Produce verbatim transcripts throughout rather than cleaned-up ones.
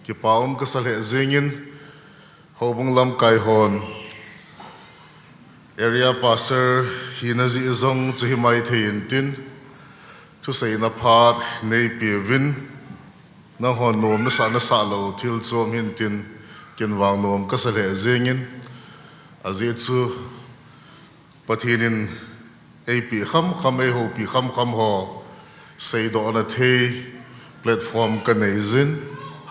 Kipa um kasa lheh jengin, houbung lamkai hon area pastor hina jeh jong chu himai thei intin, thuseina phat neipeuvin, nanghon nom nasah nasah lou thil chom hintin, kin vang nom kasa lheh jengin, ajeh chu Pathen in eipeh khamkham, eihoupi khamkham ho seidohna thei platform kanei jin,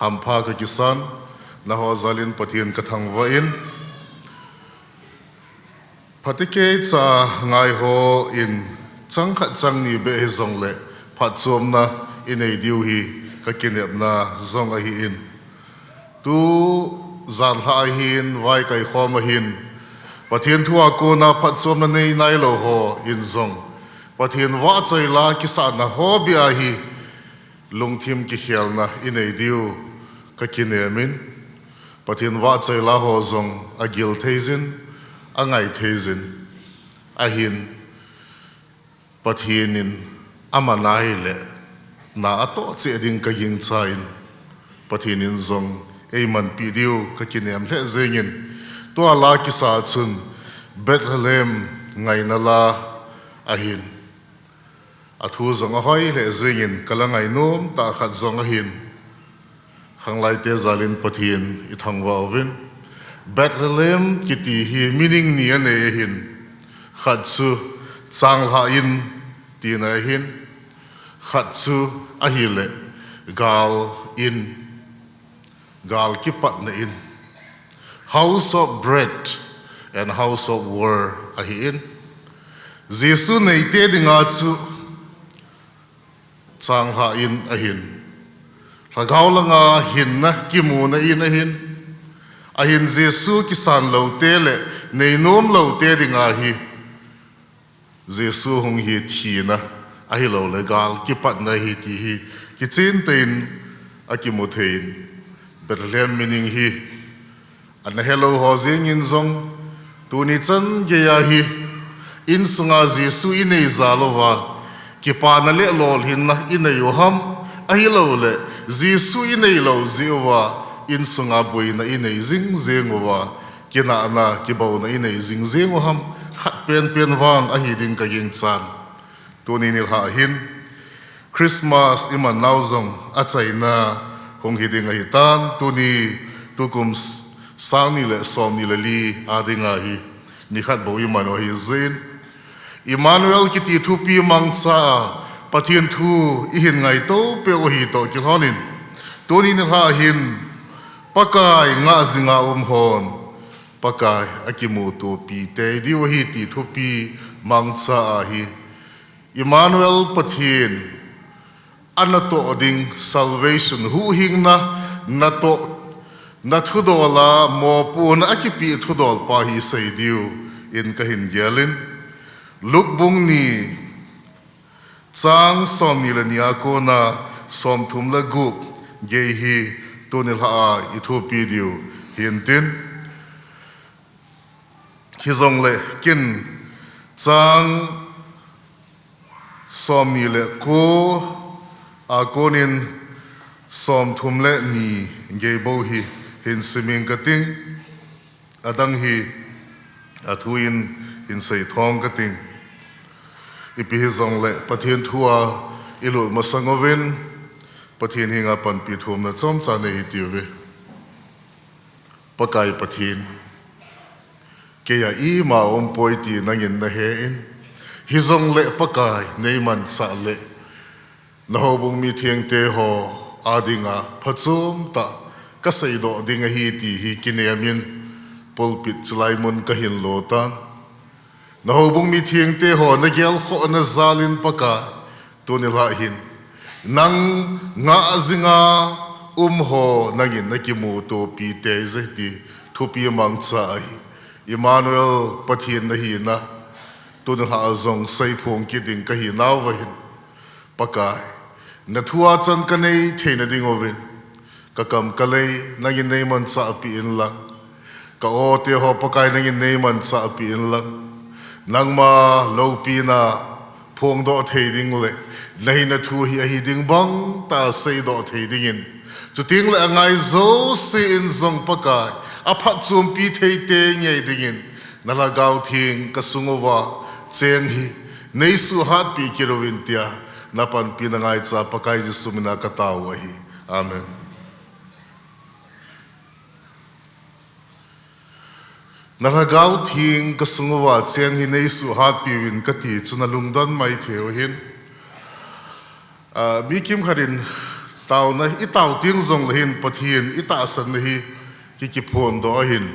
hampha kakisan, nangho jal in Pathen kathangvah in, phatecha ngai hon chang khat chang ni beh hijongle phatchomna inei diu hi kakinepna jong ahin. Tu janhi ahin, vaikai khom ahin, Pathen thua kona phatchomna nei nailou hon jong, Pathen vahchoi la kisahna ho beh a hi lungthim kikhelna inei diu kakinem in, Pathen vahchoi la ho jong agil thei jin, angai thei jin ahin. Pathen in aman ahile, na atoh cheh ding kagingchan, Pathen in jong eimanpi diu kakinem lheh jengin, tua la kisa chun Bethlehem ngaina la ahin. Athu jong ahoi lheh jengin, kala ngainom tah khat jong ahin. Khanglaite jal in Pathen ithangvah uvin. Bethlehem kiti hi meaning ni anei ahin. Khat chu changlhah in tina ahin. Khat chu ahile gal in, gal kipatna in. House of bread and house of war ahin. Jesu neite dinga chu changlhah in ahin. Lhagao langa hinna kimuna in ahin. Ahin Jesu kisan loute le neinom loute dinga hi Jesu hung hi thina ahiloule gal kipatna ahi ti hi kichentah in akimu thei in, Bethlehem meaning hi ana helou ho jengin jong, tuni chan geiya hi insunga Jesu inei jal uva kipana le lolhinna inei u ham, ahiloule Jesu inei lou jeh uva insunga boina inei jingjeng uva, kinahna kibouna inei jingjeng u ham, khat penpen vang ahi ding kagingchan. Tuni nilhah hin Christmas iman nau jong achaina hung hi ding ahitan, tuni tukum s-, sang ni le som ni le li a dinga hi nikhat bou iman u ahi jeh in, Emmanuel kiti thupi mangcha a Pathen thu ihin ngaito peh u ahi toh kilhonin, tuni nilhah hin Pakai ngah jinga um hon Pakai akimutopi tei diu ahi ti thupi mangcha a hi Emmanuel Pathen anatoh ding salvation, huhhingna natoh, nathudol a mopohna akipeh thudol pa hi sei diu in kahin gel in, Luke bung ni chang som ni le ni a kona som thum le gup gei hi tuni nilhah a ithupi diu hintin, hijongle kin chang som ni le ko a konin som thum le ni gei bou hi hin siming kating, adang hi athu in hin seithong kating. Ipi hijongle Pathen thu a ilut masang uvin Pathen henga panpi thumna chomcha nei hitiuve. Pakai Pathen, keiya ima umpoi ti nangin nahen, hijongle Pakai neimanchah le nahoubung mi thengte ho a dinga phachomtah kaseidoh ding ahi ti hi kinem in pulpit chulai mun kahin lo tan. Nahoubung mi thengte ho nagelkhohna jal in Pakai, tuni nilhah hin nang ngah jinga um ho nangin nakimutopi tei je ti thupi mangcha ahi Emmanuel Pathen nahina tuni nilhah a jong seiphong kit ding kahi nauva hin, Pakai, nathua chan kanei theina dinguvin kakam kalei nangin neimanchahpeh inlang, ka-o teho Pakai nangin neimanchahpeh inlang, nangma loupina phongdoh thei ding le Nahina thu hi ahi ding bang tah a seidoh thei dingin, chuteng le angai jouse in jong Pakai, aphatchompi thei tei ngei dingin, na Lhagao Theng ka sung uva cheng hi nei suhhatpi kit uvin tia, na panpina ngaicha Pakai Jesu mina ka tao u ahi. Amen. Na Lhagao Theng ka sung uva cheng hi nei suhhatpi uvin ka ti chu na lungdon mai thei u hin. Ah, mi kimkhat in taona, i tao teng jong le hin Pathen i tahsanna hi ki, kiphondoh ahin.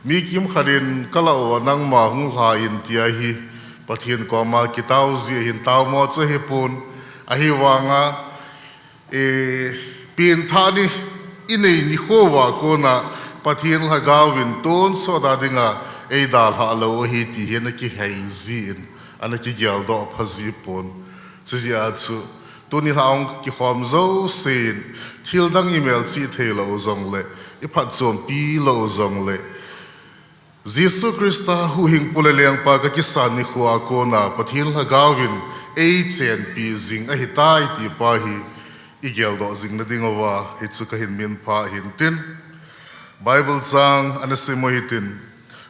Mi kimkhat in ka lah uva nangma hung lha in tia hi Pathen koma kitao ji ahin, taomo chu ahipon, ahivanga, e, pengthah ni i nei nikho uva kona Pathen Lhagao vin tonsot a dinga ei dalhah lou ahi ti hi ana kihei ji in, ana kigeldoh pha ji pon. Chujeh a chu, tuni lha hung kikhom jouse in, thil dang i melchih thei lou jong le, i phatchompi lou jong le, Jesu Christa huhhingpu le lengpa ka kisan nikho a kona Pathen Lhagao vin ei chenpi jing ahitai ti pa hi i geldoh jing na ding uva, hichu ka hin minpha hintin. Bible chang ana sim u hitin.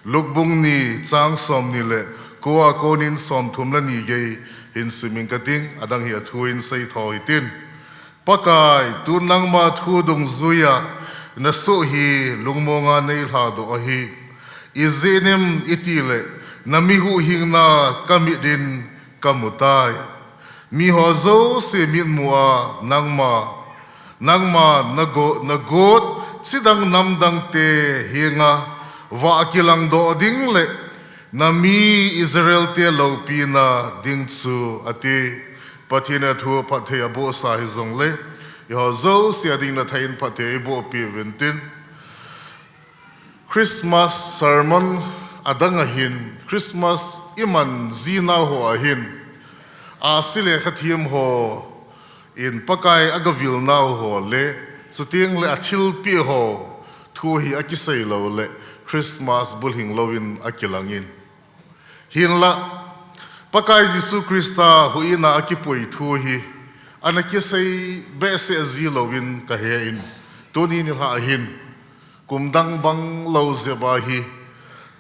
Luke bung ni chang somni le ko a konin somthum le ni gei hin sim inge kating, adang hi athu in seitho hitin. Pakai, tun nangma thu dungjuia na soh hi lungmonga nei lhadoh ahi. Ijeh inem itile, na mi huhhingna ka mit in ka mutai. Miho jouse mitmua nangma, nangma na go-, na got chidang namdangte henga vah kilangdoh ding le na mi Israelte loupina ding chu, ati. Pathen in athu phatthei abohsa hijongle, eiho jouse a dingin athah in phatthei eibohpeh uvin tin. Christmas sermon adang ahin, Christmas iman jinau ho ahin, ahsi le khathem ho in Pakai agavilnau ho le, chuteng le athilpeh ho thu hi akisei lou le, Christmas bulhing louvin akilangin. Hinlah, Pakai Jesu Christa huhhingna akipui thu hi, ana kisei behseh ji louvin kahen, tuni nilhah hin, kum dang bang lou jep a hi,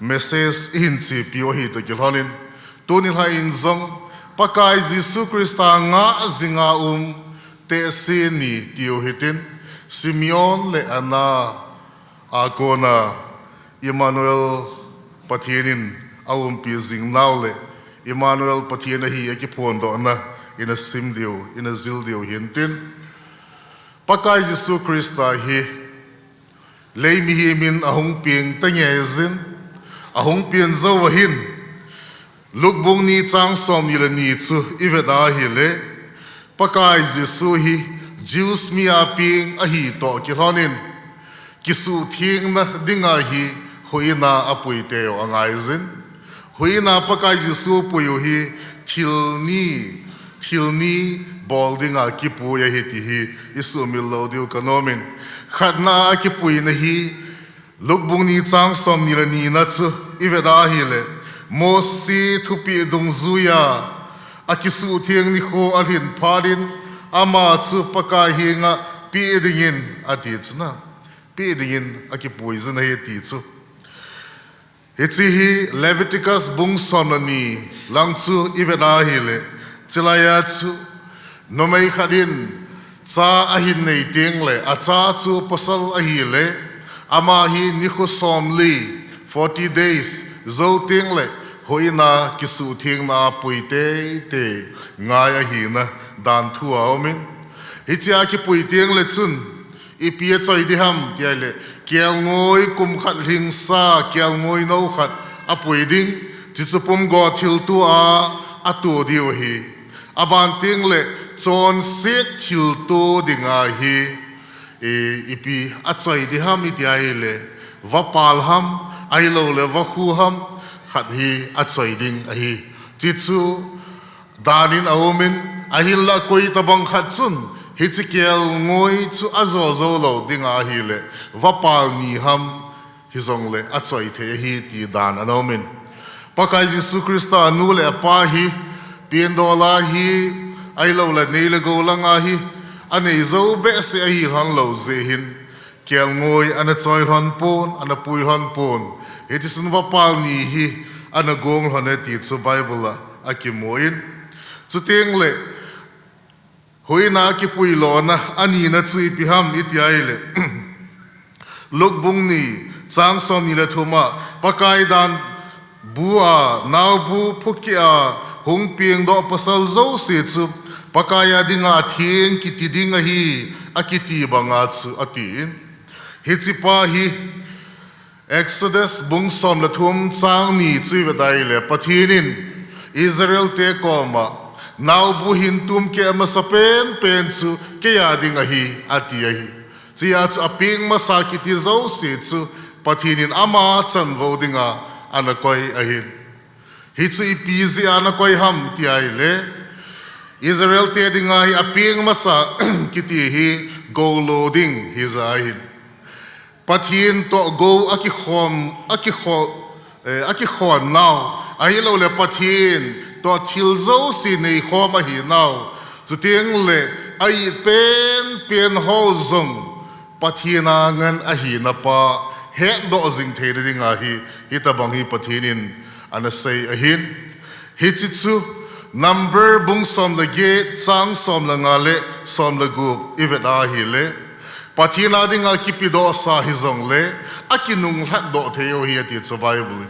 message ihin chepiu ahi toh kilhonin, tuni nilhah in jong, Pakai Jesu Christa ngah jinga um, tehse ni tiu hitin, Simeon le Anna a kona Emmanuel Pathen in aumpi jingnau le, Emmanuel Pathen ahi akiphondohna ina sim diu, ina jil diu hintin. Pakai Jesu Christa hi lei mihem in ahung peng ta ngeijin, ahung peng jou ahin, Luke bung ni chang somni le ni chu ivet a ahile, Pakai Jesu hi Jews mi a peng ahi toh kilhonin, kisuhthengna dinga hi huhhingna apui teiyu angaijin. Huhhingna Pakai Jesu puiyu hi thil ni, thil ni bol dinga kipui ahi ti hi isuhmil lou diu kanomin. Khatna a akipuina hi Luke bung ni chang somni le nina chu ivet a ahile, Mosi thupeh dungjuiya akisuhtheng nikho alhin phat in, ama chu Pakai henga peh dingin ati chuna, peh dingin akipuijin ahi ti chu. Hiche hi Leviticus bung som le ni lang chu ivet a ahile, chulaiya chu numei khat in cha ahin nei tengle, acha chu pasal ahile, ama hi nikho somli, forty days, jou tengle, huhhingna kisuhthengna a pui teitei ngai ahina danthu aumin. Hichea kipui tengle chun, ipi achoi ding ham ti ahile, kelngoi kum khat lhingsa, kelngoi nou khat apui ding, chuchu pumgo thilto a ato diu ahi. Aban tengle, chonset thilto dinga hi, e, ipi achoi ding ham iti ahile, vapal ham, ahiloule vakhu ham, khat hi achoi ding ahi. Chuchu danin aumin, ahinla koitabang khat chun, hiche kelngoi chu ajo jou lou dinga ahile, vapal ni ham hijongle achoi thei ahi ti dan ana umin. Pakai Jesu Christa anu le apa hi, pendola hi, ahilouleh nei le gou langa hi anei jou behseh ahi lhon lou jeh hin, kelngoi ana choi lhon pon, ana pui lhon pon. Hitichun vapal ni hi ana gong lhon e ti chu Bible a akimun. Chuteng le, huhhingna kipui lona anina chu ipi ham iti ahile, Luke bung ni, chang somni le thum a, Pakai dan bu a, naobu phukeh a hung pengdoh pasal jouse chu Pakai a dinga theng kiti ding ahi, akiti banga chu, atin. Hiche pa hi Exodus bung som le thum chang ni chu ivet ahile, Pathen in Israel te koma, naobu hin tum keh masa penpen chu kei a ding ahi, ati ahi. Chujeh chun apeng masa kiti jouse chu Pathen in ama chanvou dinga ana koi ahi. Hichu ipi jeh a ana koi ham ti ahile, Israel te dinga hi apeng masa kiti hi gou lo ding hijeh ahin. Pathen toh gou akikhom, akikho-, eh, akikhon nau, ahilouleh Pathen toh thil jouse neikhom ahi nau. Chuteng le, a-it penpen ho jong Pathen a ngen ahina pa hetdoh jing theina dinga hi, hitabang hi Pathen in ana sei ahin. Hiche chu Number bung som le get, chang som le nga le som le gup ivet ahile, Pathen a dinga kipedohsa hijongle, akinunglhatdoh thei u ahi ati chu Bible in.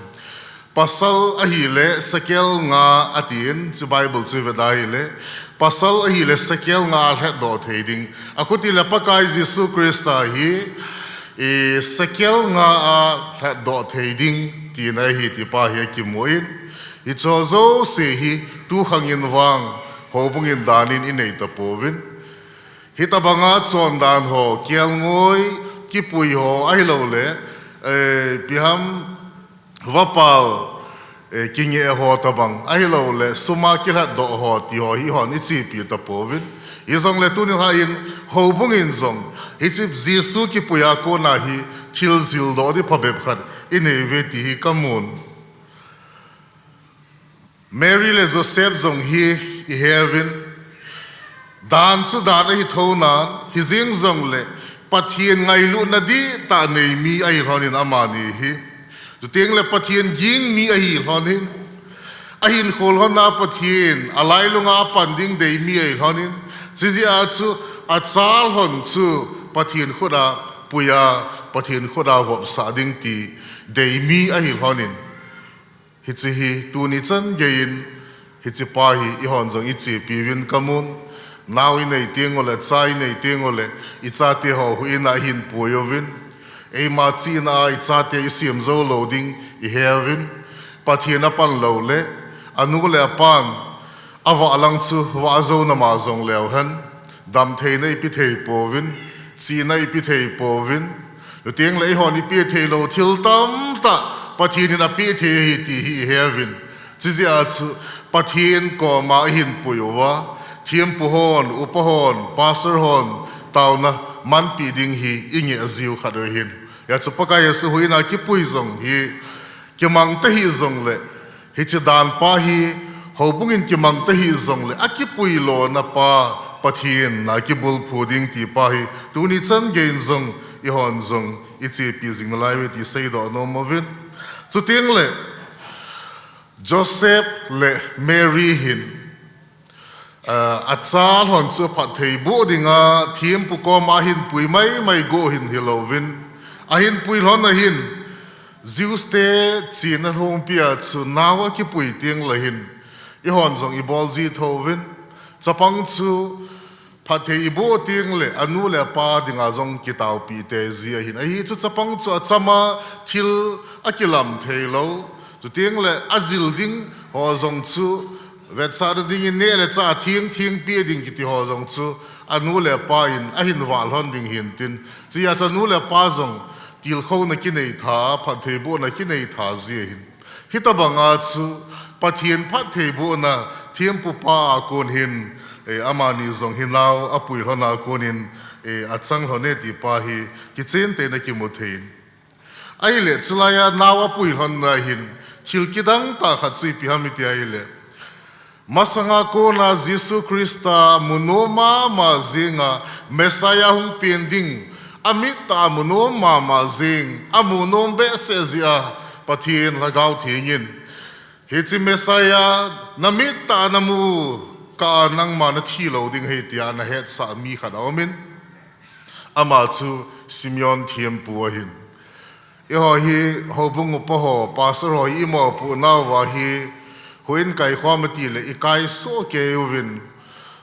Pasal ahile sekel nga atin, chu Bible chu ivet ahile, pasal ahile sekel nga alhatdoh thei ding. Akhuti le Pakai Jesu Christa hi, i, sekel nga alhatdoh thei ding tina ahi ti pa hi akimun. Hiche jouse hi tukhang in vang, houbung in dan in inei tapouvin. Hitabanga chondan ho, kelngoi kipui ho, ahilouleh, eh, ipi ham, vapal, eh, kingeh ho tabang, ahilouleh, sum a kilhatdoh ho, ti ho, hi hon ichepi tapouvin. Hijongle tuni hin houbung in jong, hiche Jesu kipui a kona hi thil jildoh ding phabep khat inei uve ti hi kamun. Mary le Joseph jong hi iheuvin, dan chu dan ahi thou nan, hijeng jongle Pathen ngailutna dihtah nei mi ahi lhonin amani hi. Chuteng le Pathen ging mi ahi lhonin, ahinkho lhon a Pathen alailunga pan ding dei mi ahi lhonin, chujeh a chu acha lhon chu Pathen khut a pui a, Pathen khut a vopsah ding ti dei mi ahi lhonin. Hiche hi tuni chan geiyin, hiche pa hi eihon jong ichepi uvin kamun. Nao inei teng uleh, cha inei teng uleh, ichate ho huhhingna ahin pui uvin. Eima chihna a ichate isem jou lou ding iheuvin. Pathen apan lou le, anu le apan avah lang chu vah jou nama jong leu hen, damtheina ipi thei pouvin, chihna ipi thei pouvin, chuteng le eihon ipi thei lou thil tamtah Pathen in api thei ahi ti hi iheuvin. Chujeh a chu Pathen koma ahin pui uva, thempu hon, upa hon, pastor hon, taona manpi ding hi ingeh jiu khat u ahin. Hijeh a chu Pakai Jesu huhhingna kipui jong hi, kimang tahih jongle, hiche dan pa hi, houbung in kimang tahih jongle, akipui lona pa, Pathen a kibulphu ding ti pa hi, tuni chan geiyin jong, eihon jong, ichepi jing nalai uve ti seidoh nom uvin. Chuteng le, Joseph le Mary hin, ah, acha lhon chu phatthei boh dinga thempu koma ahin pui maimai go hin hilouvin, ahin pui lhon ahin, Jews te chena lhungpi a chu nao akipui teng le hin, eihon jong ibol ji thouvin, chapang chu phatthei iboh teng le, anu le apa dinga jong kitaopi tei ji ahin. Ahi chu chapang chu achama thil akilam thei lou. Chuteng le ajil ding ho jong chu vetsahna dingin neh le chah atheng theng pe ding kiti ho jong chu anu le apa in ahin vah lhon ding hintin. Chujeh a chu anu le apa jong tilkhouna kinei tha, phatthei bohna kinei tha ji ahin. Hitabanga chu Pathen phatthei bohna thempu pa a kon hin, eh, amani jong hi nao apui lhon a kon in, eh, achang lhon e ti pa hi kichen tein akimu thei in. Ahile, chulai a nao apui lhon na hin thil kidang tah khat chu ipi ham iti ahile, Masanga kona Jesu Christa munom mama jinga Messiah hung pen ding, amit tah a munom mama jing, amunom behseh jeh a Pathen Lhagao Thengin, hiche Messiah namit tah a namu kah a nangma nathi lou ding ahi tia nahetsah mi khat aumin, ama chu Simeon thempu ahin. Eiho hi houbung upa ho, pastor ho hi imopohnauva hi, houin kaikhom ati le ikai soh kei uvin,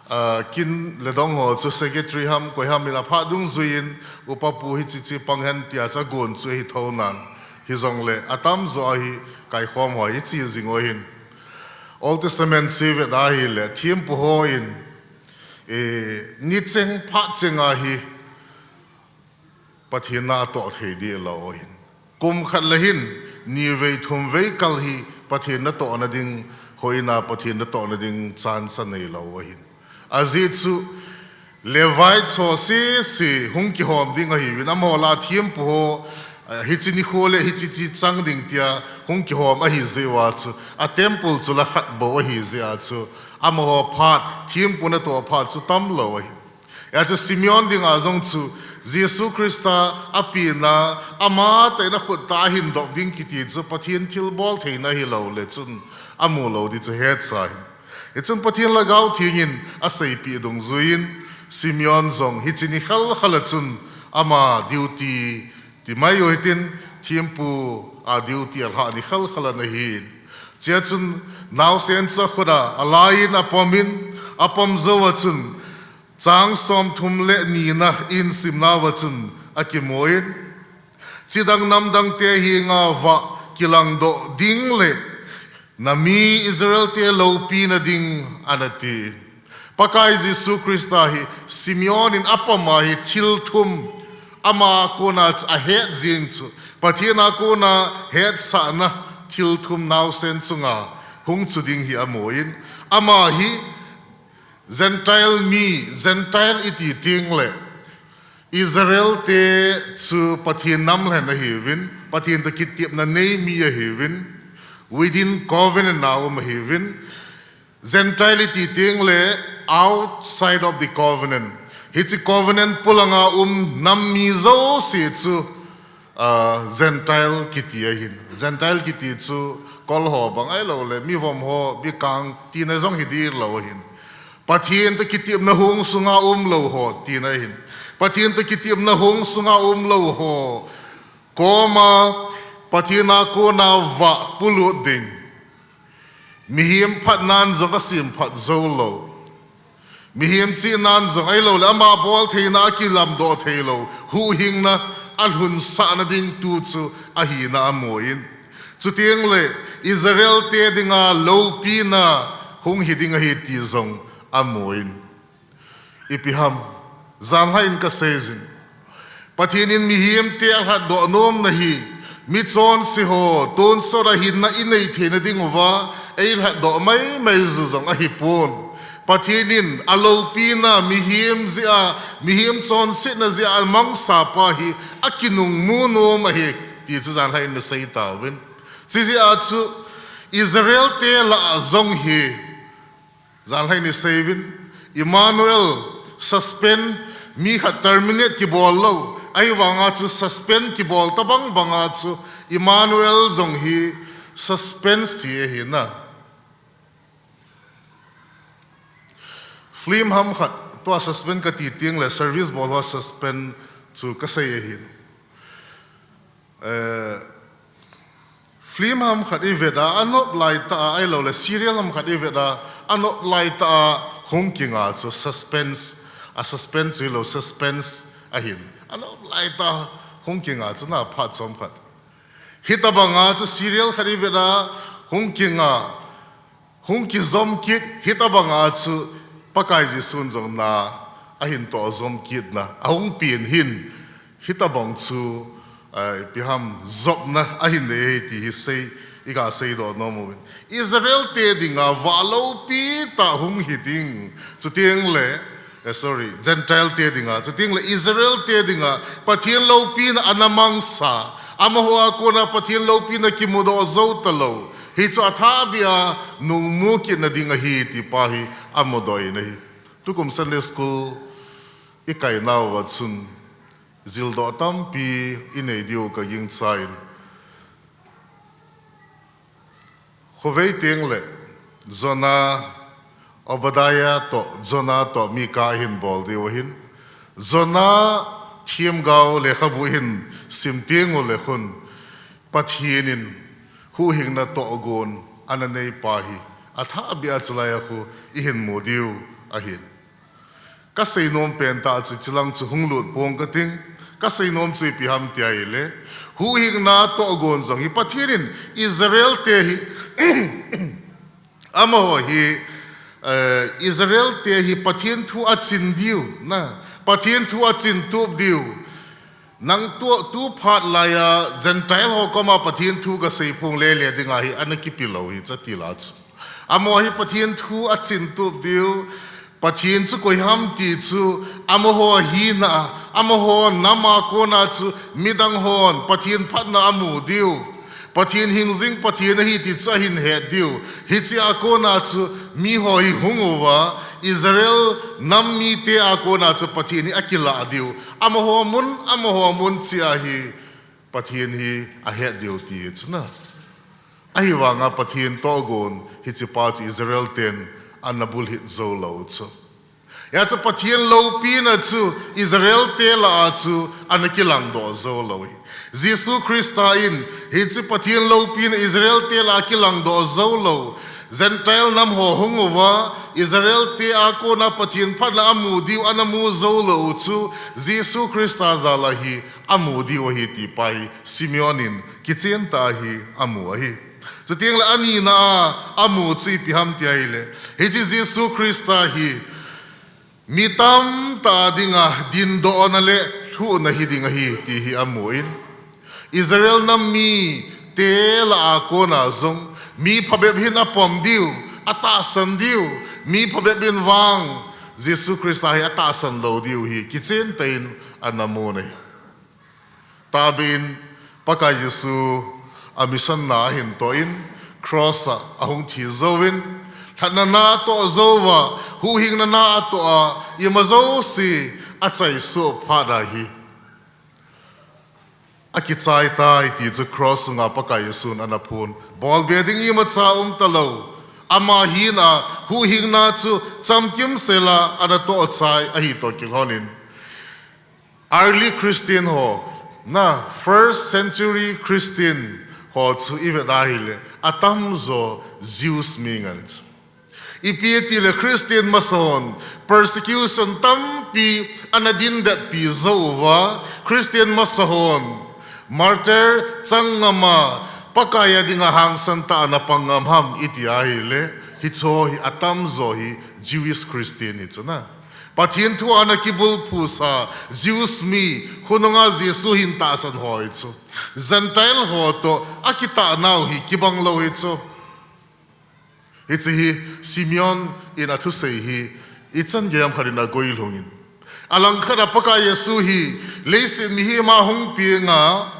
ah, kin le dong ho chu secretary ham, koi ham in aphat dungjuiyin, upa pu hiche hiche pang hen tia chu agon chu ahi thounan. Hijongle, atamjo ahi kaikhom ho hi che jing u ahin. Old Testament chu ivet ahile, thempu hon, eh, nicheng phat cheng ahi, Pathen na atoh thei deh lou ahin. Kum khat le hin, nivei thumvei kal hi Pathen natohna ding, houin a Pathen natohna ding chance anei lou ahin. Ajeh chu, Levite ho sese hung kihom ding ahiuvin, amaho lah a thempu ho, eh, hiche nikho le hiche hiche chang ding tia hung kihom ahi jeh uva chu, a temple chu lah khat bou ahi jeh a chu, amaho phat, thempu natoh phat chu tamlou ahi. Hijeh a chu Simeon dinga jong chu Jesu Christa apenna, amatah in akhut tah a ahin dop ding kiti chu Pathen thilbol theina hilou le chun amu lou ding chu hetsa ahi. Hichun Pathen Lhagao Thengin aseipeh dungjuiyin Simeon jong hiche ni khalkhal a chun ama duty ti mai u hitin, thempu a duty alhah ni khalkhal ana hin. Chea chun naosen chu akhut a alaiyin apomin, apom jou a chun, chang somthum le nina in simnauva chun akimun, chidang namdang te henga vah kilangdoh ding le, nami Israel te loupina ding anati. Pakai Jesu Christa hi Simeon in apom a hi thil thum, ama a kona chu ahet jing chu, Pathen a kona hetsahna thil thum naosen chunga hung chu ding hi amun, ama hi Gentile mi, Gentile iti teng le, Israel te chu Pathen nam lhen ahiuvin, Pathen toh kitepna nei mi ahiuvin, within covenant a um ahiuvin, Gentile iti teng le outside of the covenant. Hiche covenant polanga um nam mi jouse chu, ah, Gentile kiti ahin. Gentile kiti chu kol ho bang ahilou le, mivom ho, bikang tina jong hi ding lou ahin. Pathen toh kitepna hung sunga umlou ho tina ahin. Pathen toh kitepna hung sunga umlou ho koma Pathen a kona vah polut ding, mihem phatnan jong asemphat jou lou, mihem chihnan jong ahilou le ama bol theina akilamdoh thei lou, huhhingna alhunsahna ding tu chu ahina amun. Chuteng le Israel te dinga loupina hung hi ding ahi ti jong amun. Ipi ham, janhi in kasei jin. Pathen in mihem te alhatdoh nom na hi, mi chonse ho tonsot a hinna inei theina diuva eilhatdoh maimai ju jong ahipon. Pathen in aloupina mihem jeh a, mihem chonsetna jeh a amangsa pa hi akinung mu nom ahi, ti chu janhi in nasei tauvin. Chujeh a chu Israel te lah a jong hi, janhi in isei uvin, Emmanuel, suspend, mi khat terminate kibol lou, ahivanga chu suspend kibol tabang banga chu Emmanuel jong hi suspense ti ahina. Film ham khat, tua suspend kati teng le service bol ho suspend chu kasei ahin. Eh, film ham khat ivet a, anop lai tah a, ahilou le serial ham khat ivet a, anop lai tah a hung kinga chu suspense, a suspense chu hilou, suspense ahin. Anop lai tah a hung kinga chu na phat chom khat. Hitabanga chu serial khat ivet a, hung kinga, hung kijom kit, hitabanga chu Pakai Jesun jong na ahin toh jom kitna, ahung pen hin, hitabang chu, eh, ipi ham jopna ahin nei ahi ti hi sei, iga seidoh nom uvin. Israel te dinga vah loupi tah hung hi ding, chuteng le, eh, sorry, Gentile te dinga, chuteng le Israel te dinga Pathen loupina ana mangsa, amaho a kona Pathen loupina kimudoh jou talou, Hichu athahbeh a nungmu kitna ding ahi ti pa hi amudoh in ahi. Tukum Sunday School ikainauva chun jildoh tampi inei diu kagingchan. Khovei tengle Jonah, Obadiah toh Jonah toh Micah ahin bol diu ahin. Jonah themgao lekhabu ihin sim tengule khun Pathen in huhhingna tohgon ana nei pa hi athahbeh a chulai a khu ihin mu diu ahin. Kaseinom pentah chu chilang chu hung lut pong kating. Kaseinom chu ipi ham tia ahile, huhhingna tohgon jong hi Pathen in Israel te hi amaho hi, eh, Israel te hi Pathen thu achin diu, na, Pathen thu achin tup diu. Nang tu, tu phat laiya Gentile ho koma Pathen thu kasei phong lele dinga hi ana kipe lou hi chati la chu. Amaho hi Pathen thu achin tup diu, Pathen chu koi ham ti chu, amaho hina, amaho nam a kona chu midang hon Pathen phatna amu diu. Pathen hingjing Pathen ahi ti chu ahin het diu. Hichea kona chu miho hi hung uva, Israel nam mite a kona chu Pathen hi akilah diu. Amaho mun, amaho mun chea hi Pathen hi ahet diu ti chu na. Ahivanga Pathen tohgon hiche pa chu Israel ten ana bulhit jou lou chu. Hia chu Pathen loupina chu Israel te lah a chu ana kilangdoh jou lou hi. Jesu Christa in hiche Pathen loupina Israel te lah a kilangdoh jou lou. Gentile nam ho hung uva, Israel te a kona Pathen phatna amu diu ana mu jou lou chu Jesu Christa jal a hi amu diu ahi ti pa hi Simeon in kichen tah a hi amu ahi. Chutengle anina a amu chu ipi ham tia ahile, hiche Jesu Christa hi mi tamtah dinga dindohna le lhuhna hiding ahi ti hi amun, Israel nam mite lah a kona jong mi phabep hin apom diu, atahsan diu, mi phabep in vang Jesu Christa hi atahsan lou diu hi kichen tah in ana mu ahi. Tahbeh in Pakai Jesu a mission na ahin toh in, cross a ahung thi jouvin, lhatna na atoh jouva, huhhingna na atoh a, ima jouse achaisuh phat ahi. Akichai tai ti chu cross sunga Pakai Jesun ana phon. Bolbe ding imacha umtalou. Ama hina, huhhingna chu chamkim sela ana tohchai ahi toh kilhonin, early Christian ho, na, first century Christian ho chu ivet ahile, atamjo Jews mi ngen chu. Ipi tile Christian masa hon persecution tampi ana dindetpi jouva, Christian masa hon martyr chang ngama, Pakai a dinga hangsan tah a ana pang ngam ham iti ahile, hicheho hi atamjo hi Jewish Christian hi chu na. Pathen thu ana kibulphusa Jews mi, khonunga Jesu hin tahsan ho hi chu. Gentile ho toh akitahnau hi kibang lou hi chu. Hiche hi Simeon in athusei hi ichan gei ham khat in agoilhungin. Alangkhat a Pakai Jesu hi leiset mihem a hung penga,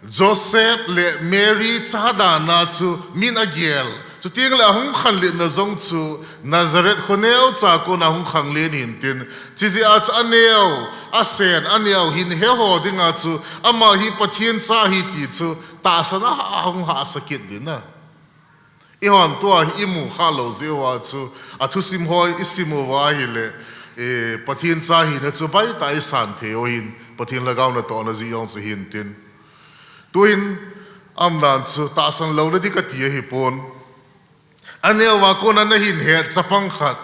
Joseph le Mary chadana chu min agel. Chutengle ahung khanletna jong chu Nazareth kho neocha kona hung khanglen hintin. Chijeh a chu aneo, asen, aneo hin heho dinga chu ama hi Pathen cha ahi ti chu tahsan a ahung hahsa kit ding na. Eihon tua hi imu khalou jeh uva chu, athusim ho isim uva ahile, eh, Pathen cha hina chu baitah a isan thei u ahin, Pathen lhagao natohna jeh jong chu hintin. Tuhin, aumdan chu tahsan louna ding kati ahipon. Aneo a kona nahin het chapang khat,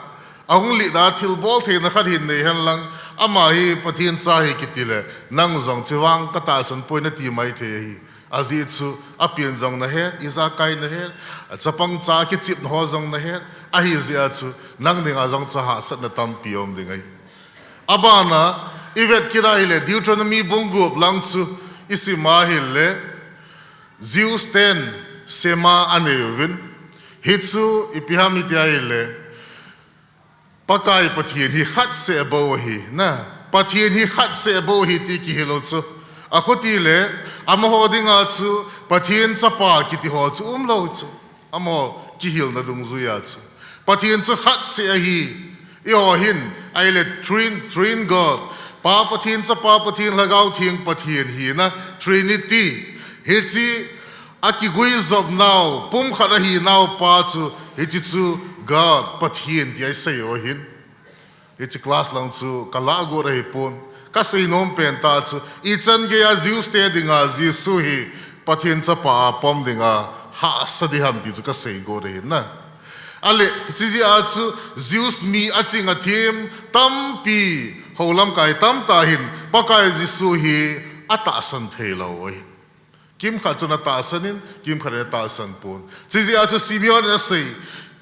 ahung lhitna thilbol theina khat hin nei henlang, ama hi Pathen cha ahi kitile, nang jong chevang katahsan poi nati maithei ahi. Ajeh chu, apen jong nahet, ijakai nahet, chapang cha kichepna ho jong nahet, ahijeh a chu, nang dinga jong chu hahsatna tampi um ding ahi. Abana, ivet kit ahile, Deuteronomy bung gup lang chu isim ahile, Jews ten Shema anei uvin, hichu ipi ham iti ahile, Pakai Pathen hi khat seh bou ahi, na. Pathen hi khat seh bou ahi ti kihil u chu. Akhuti le, amaho dinga chu Pathen chapa kiti ho chu umlou chu. Amaho kihilna dungjuia chu. Pathen chu khat seh ahi. Eiho hin, ahile Trin, Trin God. Pa Pathen, Chapa Pathen, Lhagao Theng Pathen hina, Trinity. Hiche akiguijopnau, pumkhat ahinau pa chu, hiche chu God, Pathen tia isei u ahin. Hiche class lang chu kalah got ahipon. Kasei nom pen tah chu, ichan geia Jews te dinga Jesu hi Pathen Chapa a pom dinga hahsa ding ham ti chu kasei got ahi na. Ahile, hiche jeh a chu Jews mi aching athem tampi, hou lamkai tamtah hin Pakai Jesu hi atahsan thei lou u ahi. Kimkhat chun atahsan in, kimkhat in atahsan pon. Hiche jeh a chu Simeon in asei,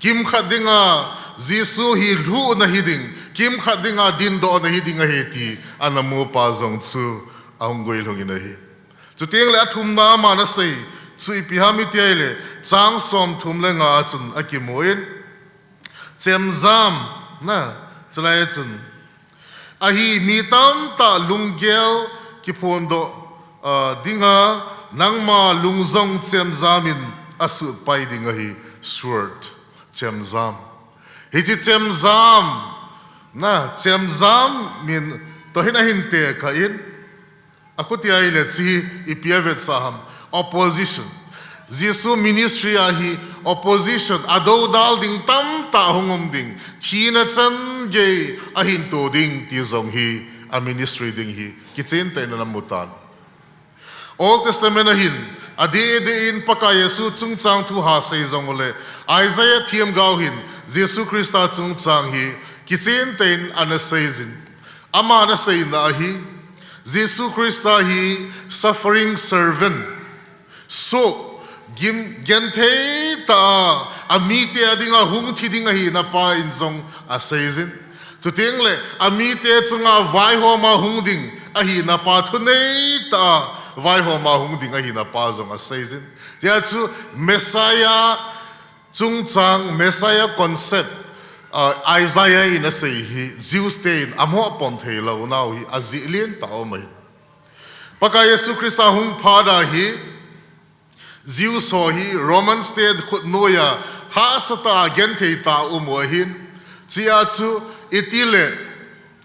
kimkhat dinga Jesu hi lhuhna hi ding, kimkhat dinga dindohna hi ding ahi ti ana mu pa jong chu ahung guilhung in ahi. Chuteng le athumna aman asei chu ipi ham iti ahile, chang somthum le nga a chun akimu in, chemjam, na, chulai a chun, ahi, mi tamtah lunggel kiphondoh, ah, dinga, nangma lung jong chemjam in asutpai ding ahi, sword, chemjam. Hiche chemjam, na, chemjam min toh hin ahin tekah in, akhuti ahile hiche hi ipi avetsah ham. Opposition. Jesu ministry a hi opposition, adoudal ding tamtah hung um ding, thina changei ahin to ding ti jong hi a ministry ding hi kichen tah in ana mu tan. Old Testament a hin, adeh deh in Pakai Jesu chungchang thu ha sei jong ule, Isaiah themgao hin Jesu Christa chungchang hi kichen tah in ana seijin. Ama ana seina ahi, Jesu Christa hi suffering servant, soh, gim, genthei tah a, amite a dinga hung thi ding ahina pa in jong aseijin. Chuteng le, amite chunga vaihoma hung ding ahina pa, thunei tah a vaihoma hung ding ahina pa jong aseijin. Tia chu Messiah chungchang, Messiah concept, ah, Isaiah in asei hi, Jews te in amoh pom thei lou nau hi ajeh lentah aum ahi. Pakai Jesu Christa hung phat a hi, Jews ho hi Romans te khutnoiya hahsa tah a genthei tah a um u ahin, hichea chu itile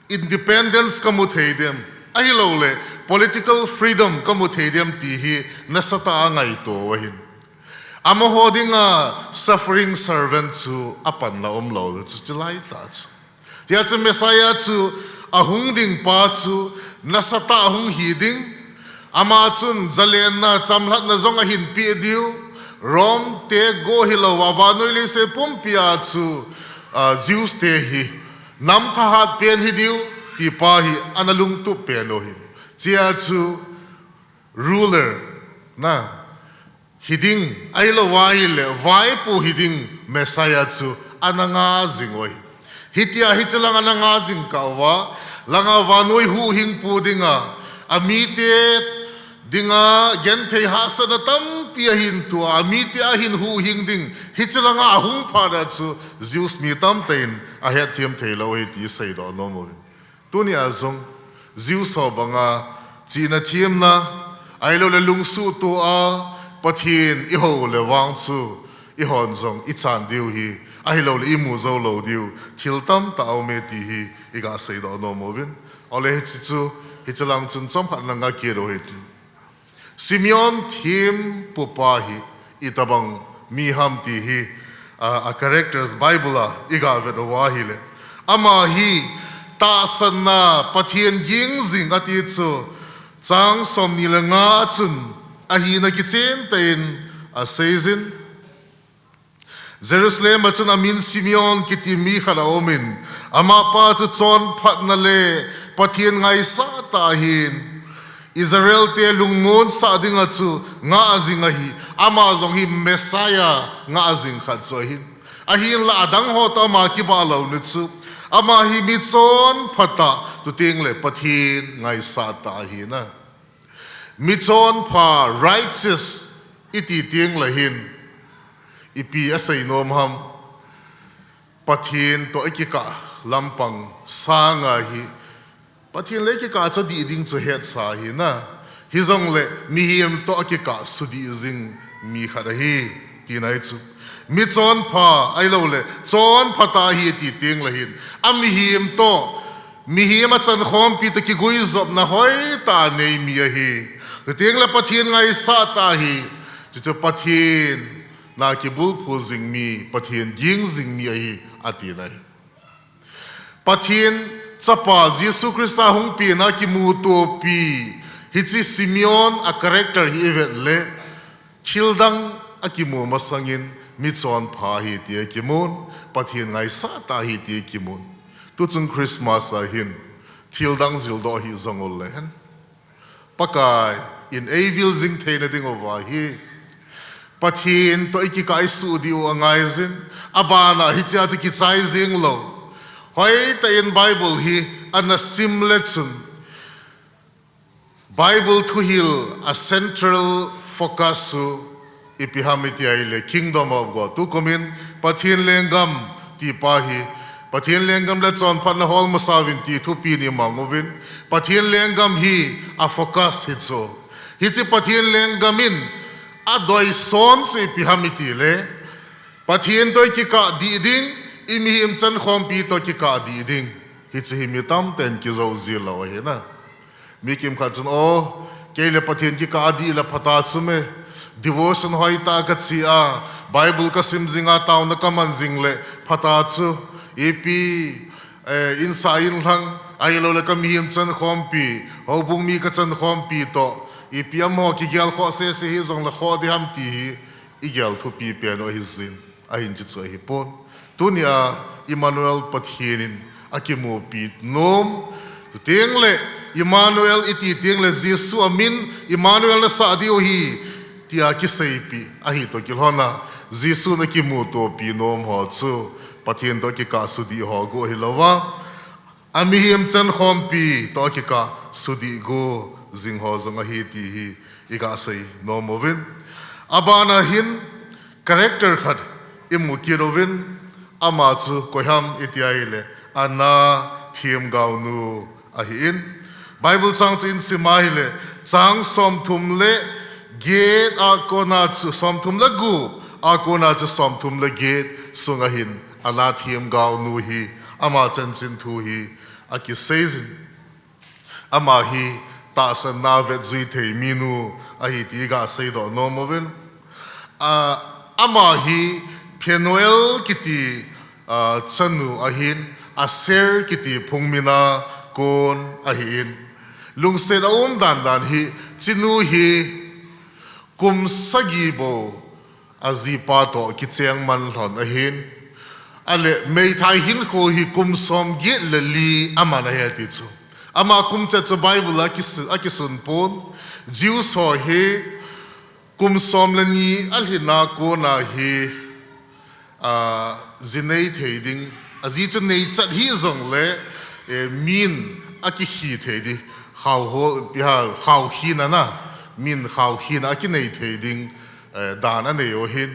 independence kamu thei dem, ahilouleh political freedom kamu thei dem ti hi nasatah a angaito u ahin. Amaho dinga suffering servant chu apanna umlou chu chulai tah chu. Tia chu Messiah chu ahung ding pa chu nasatah a hung hi ding. Ama chun jalenna, chamlhatna jong ahin peh diu. Rome te go hilouva, vannoi leiset pumpia chu, ah, Jews te hi nam thahat pen hi diu, ti pa hi ana lungtup pen u ahin. Tia chu ruler, na, hi ding, ahilouva ahile vaipo hi ding Messiah chu ana nga jing u ahi. Hitia hiche lang ana nga jing kah uva, langa vannoi huhhingpu dinga, amite dinga genthei hahsatna tampi ahin toh a, amite ahin huhhing ding, hiche langa ahung phat a chu Jews mi tamtah in ahetthem thei lou ahi ti seidoh nom uvin. Tunia jong, Jews ho banga, chihna themna, ahilouleh lungsuhtoh a, Pathen ihou le vang chu, eihon jong ichan diu hi, ahilouleh imu jou lou diu, thil tamtah aume ti hi, iga seidoh nom uvin. Ole hiche chu, hiche lang chun chomkhat na nga kit u hitin. Simeon thempupa hi itobang mi ham ti hi, a, a characters Bible a iga vet uva ahile, ama hi tahsanna Pathen ging jing ati chu chang somni le nga a chun ahina kichen tah in aseijin. Jerusalem a chun amin Simeon kiti mi khat aumin, amapa chu chonphatna le Pathen ngaisah tah ahin, Israel te lungmonsah dinga chu ngah jing ahi, ama jong hi Messiah ngah jing khat chu ahin. Ahinla adang ho toh ama kibah louna chu, ama hi mi chonpha tah, chuteng le Pathen ngaisah tah ahina. Mi chonpha, righteous, iti teng le hin, ipi asei nom ham, Pathen toh ikikah lampang sanga hi, Pathen le ikikah chu dih ding chu hetsa ahina, hijongle mihem toh akikah sudih jing mi khat ahi, tina ahi chu. Mi chonpha, ahilouleh, chonpha tah ahi ti tengle hin, a mihem toh, mihem a chankhompi toh kiguijopna hoitah a nei mi ahi. Chutengle Pathen ngaisah tah ahi. Chuchu Pathen na kibulphu jing mi, Pathen ging jing mi ahi, ati nai. Pathen Chapa Jesu Christa hung pena kimutopi, hiche Simeon a character hi ivet le, thildang akimu masangin mi chonpha ahi ti akimun, Pathen ngaisah tah ahi ti akimun. Tuchung Christmas a hin, thildang jildoh hi jong ule hen. Pakai in eivil jing theina diuva hi, Pathen toh ikikah isuh diu angaijin, abana hichea chu kichai jing lou. Hoitah in Bible hi ana sim le chun, Bible thuhil a central focus chu ipi ham iti ahile Kingdom of God. Tukumin Pathen lenggam ti pa hi, Pathen lenggam le chonphatna hol masa uvin ti thupi ni mang uvin, Pathen lenggam hi a focus hi chu. Hiche Pathen lenggam in adoison chu ipi ham iti le, Pathen toh ikikah dih ding, imihem chankhompi toh kikah dih ding. Hiche hi mi tamtah in kijou jilou ahi na. Mi kimkhat chun, o, kei le Pathen kikah adih le phatah chu me. Devotion hoitah kache a, Bible kasim jing a, taona kaman jing le phatah chu. Ipi, eh, insah inlhang, ahilouleh kamihem chankhompi, houbung mi kachankhompi toh, ipi amaho kigel khoh sese hijongle khoh diham ti hi, igel thupi pen u ahi jin. Ahin chuchu ahipon. Tunia Emmanuel Pathen in akimupi nom. Chutengle Emmanuel iti tengle Jesu amin Emmanuel nasah diu ahi, tia kiseipi ahi toh kilhona, Jesun akimutopi nom ho chu Pathen toh kikah sudih ho gu ahilouva, a mihem chankhompi toh kikah sudih gu jing ho jong ahi ti hi iga sei nom uvin. Abana hin character khat imu kit uvin, ama chu koiham iti ahile, Anna themgaonu ahin. Bible chang chu isim ahile, chang somthum le get a kona chu, somthum le gup a kona chu somthum le get sunga hin, Anna themgaonu hi, ama chanchin thu hi akiseijin. Ama hi tahsanna vetjui thei minu ahi ti iga seidoh nom uvin. A, ama hi Phanuel kiti, a, chanu ahin, Asher kiti phungmina kon ahin. Lungset aum dandan hi, chinu hi kum sagi bou ajipa toh kicheng man lhon ahin. Ahile meithai hinkho hi kum somget le li aman ahi ati chu. Ama kum chet chu Bible a kis-, akisun pon. Jews ho hi kum som le ni alhin a kona hi, a, ji nei thei ding, aji chu neichat hijongle, eh, min akikhi thei ding, khao ho, ipi ham, khao khina na, min khao khina akinei thei ding, eh, dan anei u ahin.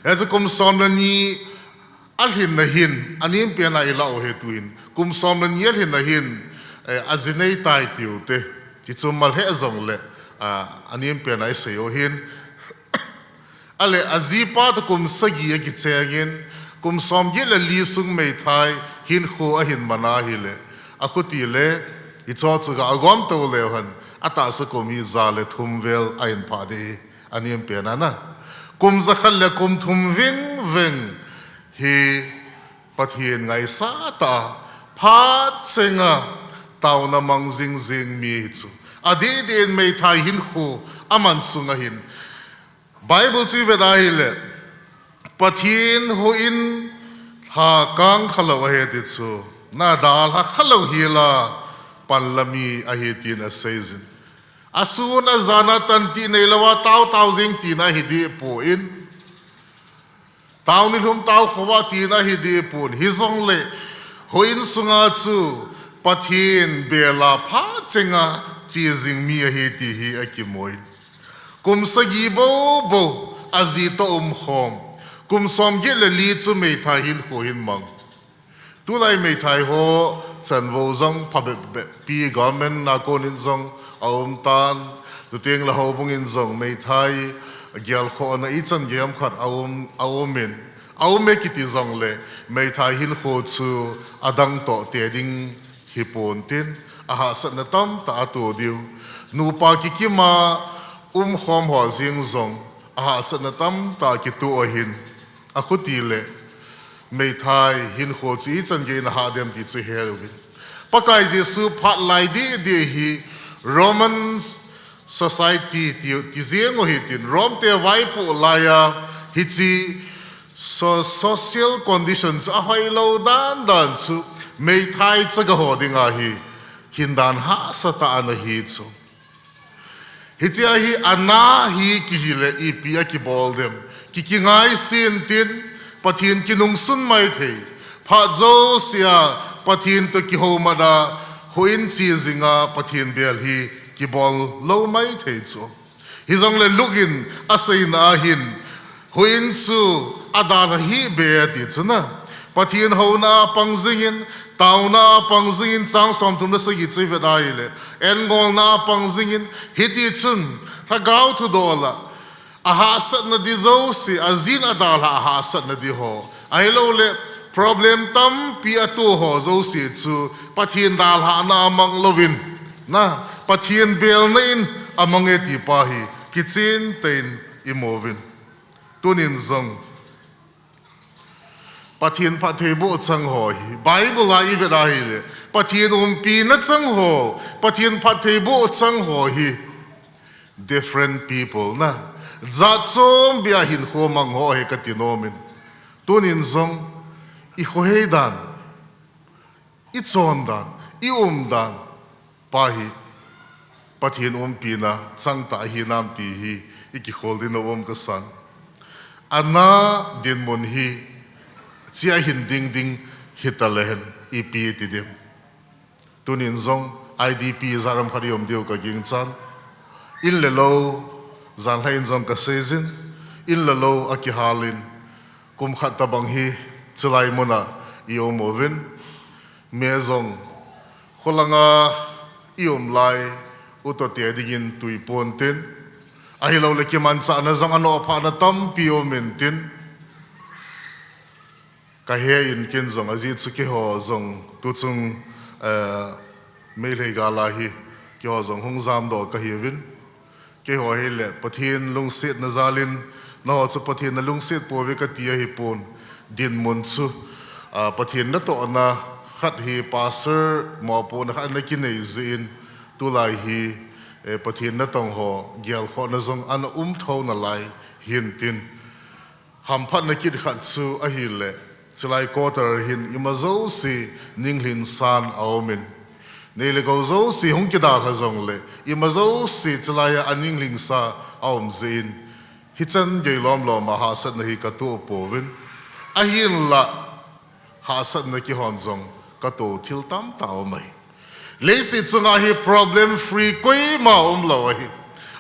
Hichu kum som le ni alhinna hin, anempen a ilah u ahi tuin, kum som le ni alhinna hin, eh, aji nei tai tiu te, ti chu mal he jongle, a, anempen a isei u ahin. Ahile ajipa toh kum sagi akichengin, kum somget le li sung meithai hinkho ahin man ahile, akhuti le, hicho chu ga agom to leu hen, atahsa kum hi ja le thum vel ahin phah ding ahi, anempen a na. Kum jakhat le kum thum vingveng hi Pathen ngaisah tah a, phat chenga taona mang jingjing mi hi chu, adeh deh in meithai hinkho aman sunga hin, Bible chu ivet ahile, Pathen houin lha kang khalou ahi ti chu, na dalha khalou hi la, panla mi ahi tin aseijin. Asun ajan a tantih neilouva taotao jing tina ahi deh pon, tao nilhum tao khova tina ahi deh pon, hijongle houin sunga chu Pathen bela phat chenga che jing mi ahi ti hi akimun. Kum sagi bou bou aji toh umkhom, kum somget le li chu meithai hinkho hin mang. Tulai meithai ho chanvo jong phabep bep pi, government a konin jong aum tan, chuteng le houbung in jong meithai gelkhohna ichan gei ham khat aum, aumin. Aume kiti jongle, meithai hinkho chu adang toh te ding hipon tin, ahahsatna tamtah ato diu. Nupa kikima umkhom ho jeng jong, ahahsatna tamtah kito ahin. Akhuti le, meithai hinkho chu ichan gei in ahah dem ti chu hel uvin. Pakai Jesu phat lai didi hi Roman society ti, ti jeng u hitin, Rome te vaipo laiya hiche so-, social condition chu ahoilou dan dan chu meithai chaga ho dinga hi hindan hahsa tah ana hi chu. Hiche a hi ana hi kihi le ipi a kibol dem. Ki, kingaisih in tin, Pathen kinungsun maithei. Phat jousea Pathen toh kihoumat a, houin che jinga Pathen bel hi kibol lou maithei chu. Hijongle Luke in aseina ahin, houin chu adalha hih beh ati chu na. Pathen houna a pang jingin, taona a pang jingin, chang somthum le sagi chu ivet a ahile, engolna a pang jingin, hiti chun, lhagao thudol a, ahahsatna di jouse, ajin adalha ahahsatna di ho. Ahilouleh, problem tampi ato ho jouse chu, Pathen dalhahna a mang louvin, na, Pathen belna in amang e ti pa hi, kichen tah in imu uvin. Tunin jong, Pathen phattheiboh chang ho hi, Bible a ivet a ahile, Pathen umpina chang ho, Pathen phattheiboh chang ho hi, different people na, jat chom beh a hinkho mang ho hi kati nom in. Tunin jong, ikhohei dan, ichon dan, ium dan, pa hi, Pathen umpina chang tah ahi nam ti hi, ikikhol ding nom kasan. Ana dinmun hi, chia hin ding ding hita lehen, ipi ti dem. Tunin jong, I D P jat ram khat ium diu kagingchan. In le lou, janhi in jong kasei jin, in le lou akihal in, kum khat tabang hi, chulai mun a ium uvin, me jong, kholanga ium lai, u toh te dingin tui pontin, ahilouleh kimanchahna jong anoh phahna tampi um intin, kahe in ken jong ajeh chu keiho jong tuchung, eh, Meitei gal a hi keiho jong hung jamdoh kahiuvin. Keiho hile Pathen lungsetna jal in, nangho chu Pathen nalungset pouve kati ahipon. Dinmun chu, ah, Pathen natohna khat hi pastor mopohna khat nakinei jeh in, tulai hi, eh, Pathen natong ho gelkhohna jong ana um tho nalai hintin. Hamphatna kit khat chu ahile, chulai quarter hin ima jouse ninglhingsan aumin. Nei le gou jouse hung kidalha jongle, ima jouse chulai a aninglhingsa aum jeh in, hichan gei lomlom a hahsatna hi kato pouvin. Ahinla, hahsatna kihon jong kato thil tamtah aum ahi. Leiset chunga hi problem free koima umlou ahi.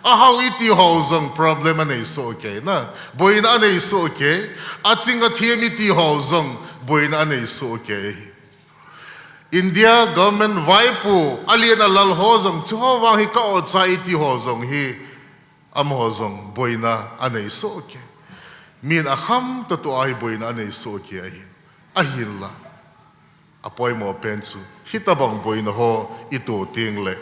Ahao iti ho jong problem anei soh kei na. Boina anei soh kei. Aching athem iti ho jong boina anei soh kei ahi. India government vaipo, alen alal ho jong, chuho vang hi ka-o cha iti ho jong hi, amaho jong boina anei soh kei. Min akham tah tah a hi boina anei soh kei ahi. Ahinla, apoimo pen chu, hitobang boina ho ito tengle,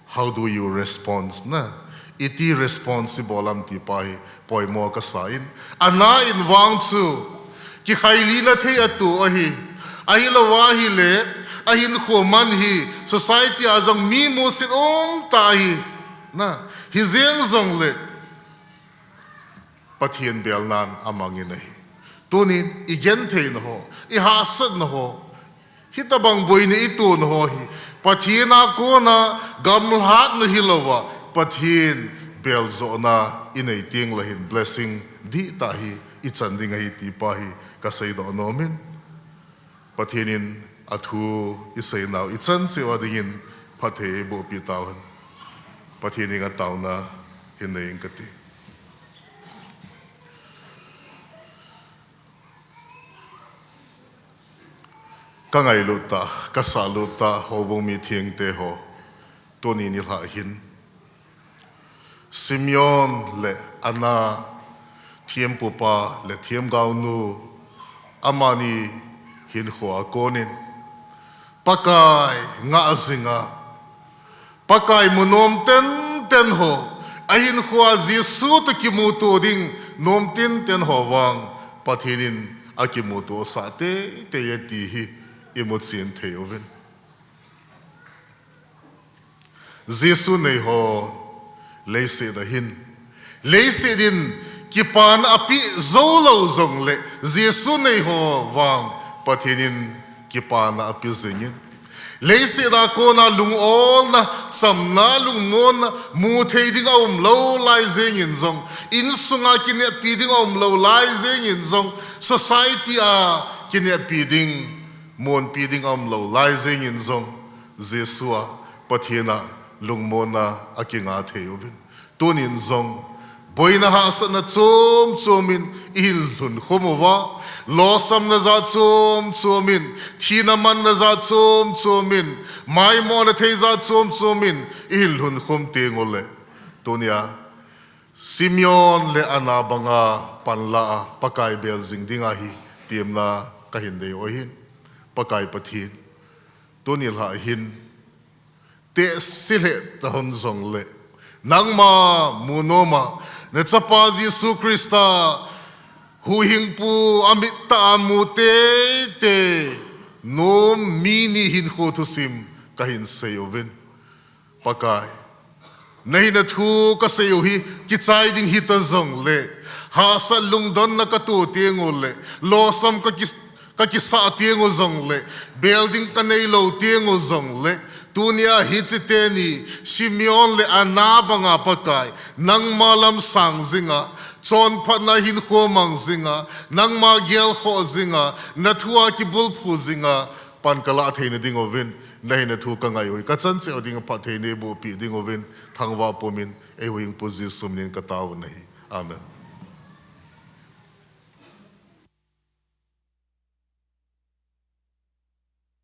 how do you respond na? Iti responsible am ti pa hi poimo kasa in. Ana in vang chu, kikhailina thei ato ahi. Ahilou ahile, ahinkho man hi, society a jong mi musit umtah ahi. Na, hijeng jongle, Pathen belnan amangin ahi. Tunin, igentheina ho, ihahsatna ho, hitobang boina itona ho hi, Pathen a kona gamlhatna hilouva, Pathen beljohna inei tengle hin blessing dihtah hi ichan ding ahi ti pa hi kaseidoh nomin. Pathen in athu iseinau ichan cheh uva dingin phatthei eibohpi tauhen. Pathen henga taona hin nei inge kati. Kangailut tah, kasahlut tah, houbung mi thengte ho, tuni nilhah hin Simeon le Anna, thempupa le themgaonu, amani hinkhoa konin Pakai ngah jinga, Pakai mu nom tenten ho, ahinkhoa Jesu toh kimuto ding nom tenten ho vang Pathen in akimuto sah teitei e ti hi imu chen thei uvin. Jesu nei ho leiset a hin, leiset in kipana apeh jou lou jongle, Jesu nei ho vang Pathen in kipana apeh jingin, leiset a kona lungolna, chamna, lungmonna mu thei ding aum lou lai jengin jong, insunga kineppi ding aum lou lai jengin jong, society a kineppi ding, monpi ding aum lou lai jengin jong, Jesu a, Pathen a lungmonna akinga thei uvin. Tunin jong, boina hahsatna chom chomin ihin lhun khum uva, lolhinna jat chom chomin, thina manna jat chom chomin, maimona thei jat chom chomin ihin lhun khum teng uleh, tunia Simeon le Anna banga panla a Pakai bel jing dinga hi temna kahin nei u ahin. Pakai Pathen, tuni lha hin tehse lheh tahon jongle, nangma mu noma, nachapa Jesu Christa huhhingpu amit tah a mu teitei nom mi ni hinkho thusim kahin sei uvin. Pakai, nahinna thu kasei u hi kichai ding hita jongle, hahsat lungdonna kato teng uleh, lolhin kaki, kakisah teng u jongle, bel ding kanei lou teng u jongle, tunia hiche teni Simeon le Anna banga Pakai, nangma lam sang jinga, chonphatna hinkho mang jinga, nangma gelkhoh jinga, nathua kibulphu jinga, pan kalah theina ding uvin, nahinna thu kangai u hi kachan cheh u ding a phatthei neiboh peh ding uvin, thangvah pumin, eihuhhingpu Jesu minin katao u ahi. Amen.